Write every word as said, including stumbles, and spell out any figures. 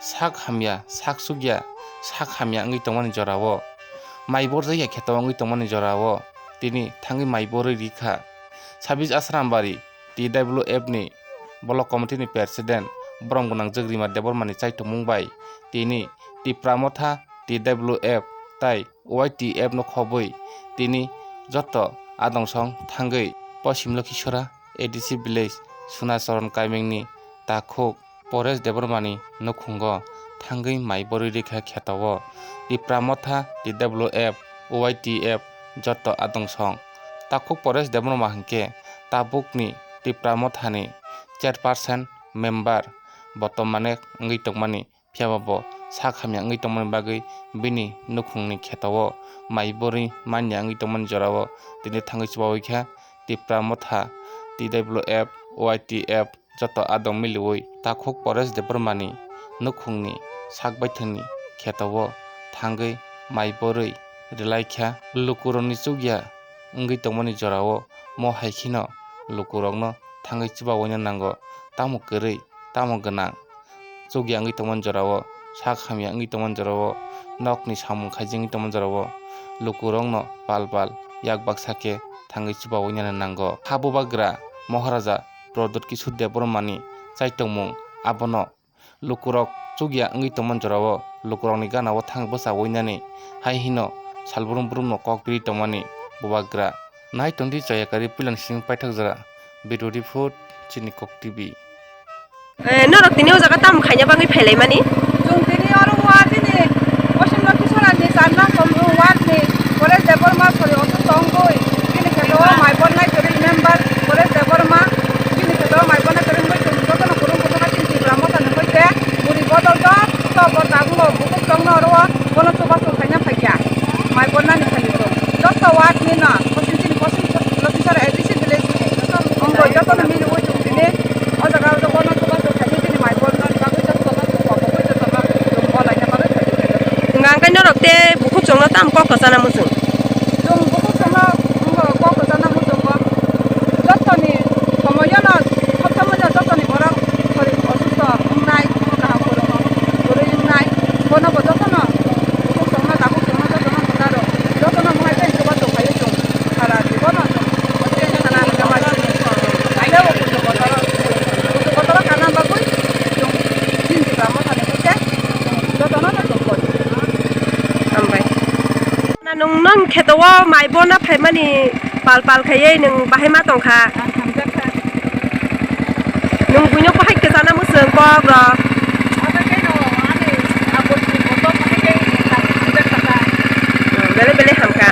sak hamya, sak sukya, sak hamya wngwi tongmani jorao, mai borjakya kheto wngwi tongmani jorao tini thangwi mai borwi rikha. Sabis Asrambari T W F ni Block Committee ni President borom gwnang Jwgrima Debbarma ni chaitomung bai tini Tipra Motha T W F tai Y T F no khobwi tini joto adong song thangwi Poschim Lokhisora A D C village Sunacharan Kaimeng ni takhuk Paresh Debbarma ni nukhungo thangwi mai borwi rikha kheto o Tipra Motha T W F Y T F joto adong song. Takhuk Paresh Debbarma hinkhe tabukni Tipra Motha ni chairperson member botomane wngwi tongmani. Phiya ba bo sak hamya wngwi tongmani bagwi bini nukhungni kheto o mai borwi manya wngwi tongmani jorao tini thangwi chubawi kha Tipra Motha T W F Y T F joto adong miliwi takhuk Paresh Debbarmani nukhungni sak baithangni kheto o thangwi mai borwi rwlai kha. Lukurokni chukya wngwi tongmani jorao mo hai kheno lukurokno thangwi chubawi nango, tamo kwrwi tamo gwnang. Chukya wngwi tongmani jorao, sak hamya wngwi tongmani jorao, nokni samung khaijak wngwi tongmani jorao, lukurokno pal pal yak baksa khe thangwi chubawi nani nango. Ha bubagra Maharaja Pradyut Kishore Debbarmani chaitongmung abono lukurok chukya wngwi tongmani jorao lukurokni ganao thang bwchawi nani hai hino salbrum brumno kok biri tongmani bubagra. Nai tongdi chayakari puilan simi paithak jora, Bidodi Food, Chini Kok T V. Eh, norok tini o jaga tamo khaina bagwi phailaimani? Chwng tini oro wa chini Poschim Lokhisora ni char nang Komru ward ni Paresh Debbarma sori osu tongwi bini kheto mai bornai kwrwi member Paresh Debbarma bini kheto mai bornai kwrwi wngwi chwng jotono kwrwng kwchwkha chini Tipra Motha ni hoite bwrwi bodol joto bo tabuk bukhuk tongno oro o bono chubachu khaina phaikha mai bornani thani chwng joto ward ni no Poschim chini Poschim Lokhisora A D C village ni wngwi jotono miliwi chwng tini. O jaga o bono chubachu khaidi bini mai borno ni bagwi joto no chwng kok kok joto no chwng bolaina bagwi khaidi khaidi. Hwnka hwnkhe norok tei bukhuk chwngno tamo kok kwchana muchung? Chwng bukhuk chwngno wngkha kok kwchana muchungo jotoni somoyono sob somoino jotoni borok sori osusto wngnai kaham kwrwngno kwrwi wngnai bono bo jotono bukhuk chwngno tabuk chwngno jotono mwtaro jotono mwhai tei chubachu khaio chwng sara jibono chwng. Hambai. Na nwng nong kheto o mai bona phaimani pal pal khaiwi nwng bahai ma tongkha. Nwng buino bahai kwchana mwchwng kok rok. Belai belai hamkha.